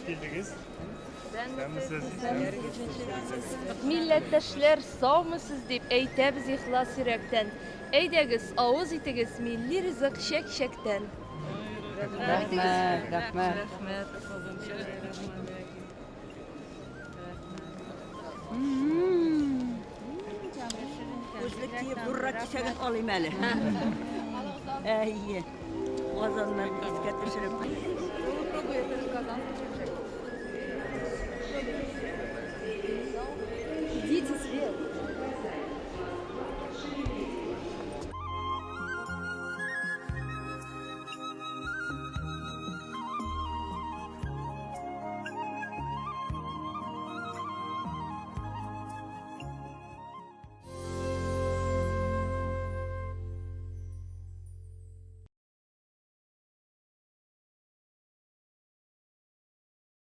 килдегез. Исәнмесез. Милләттәшләр, саумысыз дип әйтәбез ихлас йөрәктән. Әйдәгез, авыз итегез милли ризык чәк-чәктән. Рәхмәт, рәхмәт. Күзлек киеп, зуррак кисәген алыйм әле. Әйе. Казаннан искә төшереп.